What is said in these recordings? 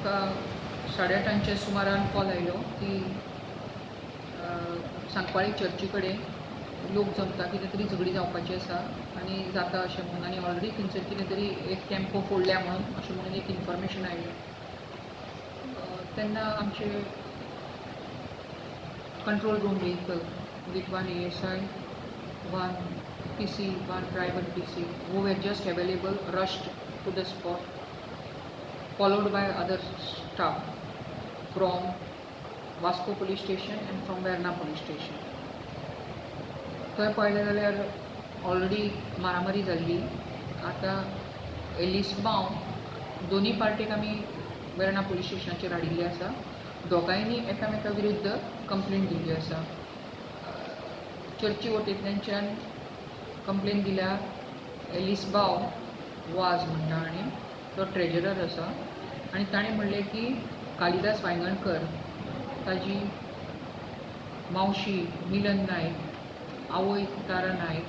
आमकां 8:30 च्या सुमारान कॉल आयलो की सांकवाळे चर्ची कडेन लोक जमता, कितें तरी झगडी जावपाची आसा आनी जाता अशें म्हणून आनी ऑलरेडी थंयसर कितें तरी एक टेम्पो फोडल्या म्हणून, अशें म्हणून एक इन्फॉर्मेशन आयलें. तेन्ना आमचे control room vehicle with one ASI, one PC, one driver PC who were just available rushed to the spot, followed by other staff from Vasco police station and from Verna police station. थंय पळयलें जाल्यार already मारामारी जाल्ली. आतां एलिसबाव दोनी पार्टीक आमी Verna police स्टेशनाचेर हाडिल्ले आसा. दोगांयनी एकामेका विरुद्ध कंप्लेन दिल्ली आसा. चर्ची वटेंतल्यानच्यान कंप्लेन दिल्या एलिसबाव वाज म्हणटा आनी तो ट्रेजरर आसा आनी ताणें म्हणलें की कालिदास वायंगणकर, ताजी मावशी मिलन नायक, आवय तारा नायक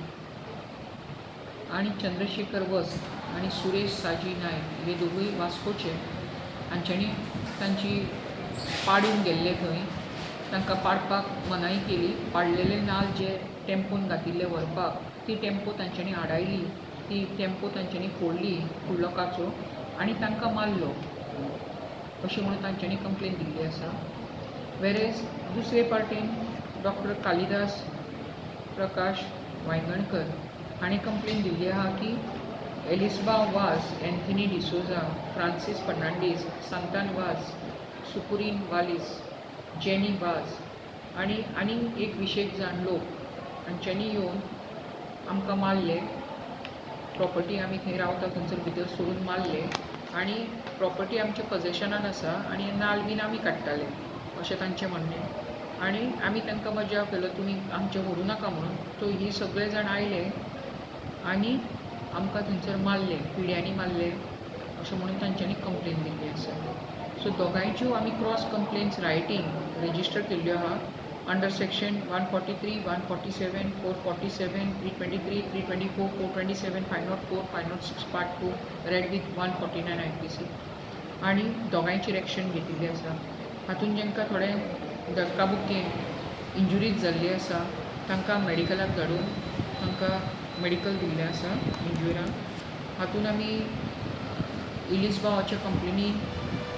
आनी चंद्रशेखर वस्त आनी सुरेश साजी नायक हे दोगूय वास्कोचे, हांच्यांनी तांची पाडून गेल्ले थंय तांकां पाडपाक मनाई केली. पाडलेले नाल जे टेम्पोन घातिल्ले व्हरपाक, ती टेम्पो तांच्यांनी आडायली. ती टेम्पो तांच्यांनी फोडली, फुडलो काचो, आनी तांकां मारलो अशें म्हणून तांच्यांनी कंप्लेन दिल्ली आसा. वेरेज दुसरे पार्टीन डॉक्टर कालिदास प्रकाश वायंगणकर हांणी कंप्लेन दिल्ली आहा की एलिसबा वाज, एन्थनी डिसोजा, फ्रांसीस फर्नांडीस, सांतान वाज, सुकुरीन वालीस, जेनी वाज आनी आनीक एक विशेक जाण लोक हांच्यांनी येवन आमकां मारले. प्रॉपर्टी आमी थंय रावता थंयसर भितर सरून मारले आनी प्रॉपर्टी आमच्या पझेशनान आसा आनी नाल बीन आमी काडटाले अशें तांचें म्हणणें. आनी आमी तांकां बजाव केलो, तुमी आमचें व्हरूं नाका म्हणून. सो ही सगळे जाण आयले आनी आमकां थंयसर मारले, पिड्यांनी मारले अशें म्हणून तांच्यांनी कंप्लेन दिल्ली आसा. सो दोगांयच्यो आमी क्रॉस कंप्लेन्स रायटींग रजिस्टर केल्ल्यो आहा under section 143, 147, 447, 323, 324, 427, 504, 506 part 2 read with 149 IPC आनी दोगांयचेर एक्शन घेतिल्ली आसा. हातूंत जांकां थोडे धक्काबुक्केन इंजुरीज जाल्ली आसा, तांकां मेडिकलाक धाडून तांकां मेडिकल दिल्लें आसा इंजुरांक. हातूंत आमी इलिसबावाच्या कंप्लेनीन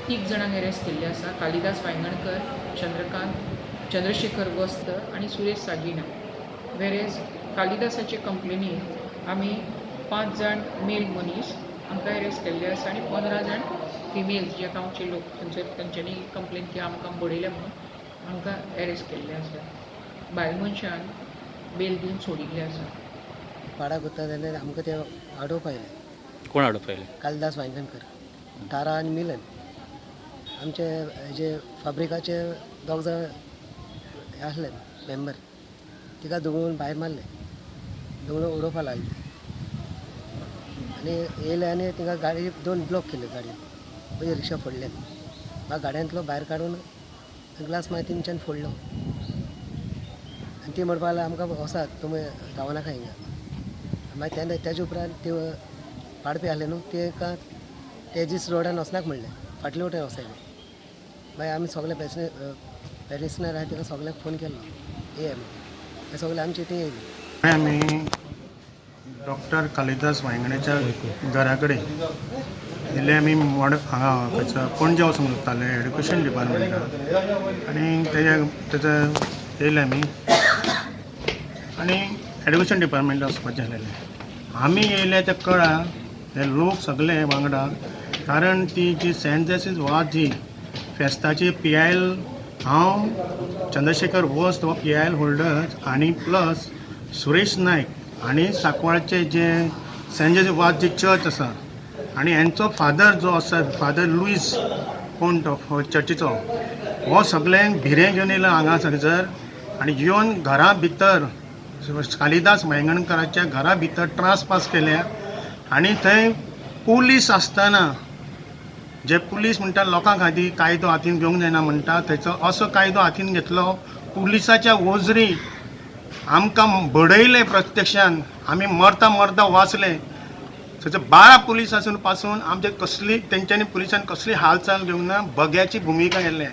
तीग जाणांक अरेस्ट केल्ले आसा: कालिदास वायंगणकर, चंद्रकांत चंद्रशेखर वस्त आनी सुरेश सागिना. वेरेज कालिदासाचे कंप्लेनीन आमी पांच जाण मेल मनीस आमकां अरेस्ट केल्ले आसा आनी 15 जाण फिमेल्स जे गांवचे लोक थंयसर तांच्यांनी कंप्लेन की आमकां बडयले म्हणून, आमकां अरेस्ट केल्ले आसा. बायल मनशान बेल दिवन सोडिल्ले आसा. पाडा करता जाल्यार आमकां ते आडोवपा आयले. कोण आडोवपा आयले? कालिदास वायंगणकर, तारा आनी मिलन. आमचे हेजे फाब्रिकाचे दोग जाण हे आसले मेंबर. तिका धुकलून भायर मारले, धुकलून उडोवपा लागले आनी येयले आनी तिंगा गाडी दोन ब्लॉक केल्यो. गाडयो पयली रिक्षा फोडले. मागीर गाडयांतलो भायर काडून ग्लास मागीर तेंच्यान फोडलो आनी ती म्हणपा लागली, आमकां वसात तुमी, रावनाका हिंगा. मागीर तेन्ना तेजे उपरांत त्यो पाडपी आसले न्हू, ते तेजीस रोडान वचनाक म्हणलें, फाटले वटेन वचायलें. मागीर आमी सगळे पेरिसनर आहा, ताका सगळ्यांक फोन केलो, येया म्हणून. ते सगळे आमचे थंय येयले. आमी डॉक्टर कालिदास वायंगण्याच्या घरा कडेन येयले. आमी मोड हांगा खंयसर पणजे वचूंक सोदताले एड्युकेशन डिपार्टमेंटान आनी तेजे तेजे येयले आमी आनी एड्युकेशन डिपार्टमेंटान वचपाचें आसलेलें. आमी येयले ते कळा हे लोक सगळे वांगडा, कारण ती जी सेंट जेसीस वाज जी फेस्ताची पीआयएल, हांव चंद्रशेखर वस्त हो पीआयएल होल्डर आनी प्लस सुरेश नायक आनी सांकवाळचे जे सेंट जेसीस वाज जी चर्च आसा आनी हेंचो फादर जो आसा, फादर लुईस कोण तो चर्चीचो, हो सगळ्यांक भिरें घेवन येयला हांगा थंयसर आनी येवन घरा भितर, कालिदास वायंगणकराच्या घरा भितर ट्रासपास केल्या. आनी थंय पुलीस आसतना, जे पुलीस म्हणटा लोकां खातीर कायदो हातीन घेवंक जायना म्हणटा, थंयचो असो कायदो हातीन घेतलो. पुलिसाच्या वजरी आमकां बडयले. प्रत्यक्षान आमी मरता मरता वाचले. थंयसर 12 पुलीस आसून पासून आमचे कसली तेंच्यांनी पुलिसान कसली हालचाल घेवंक ना, बग्याची भुमिका केल्ली.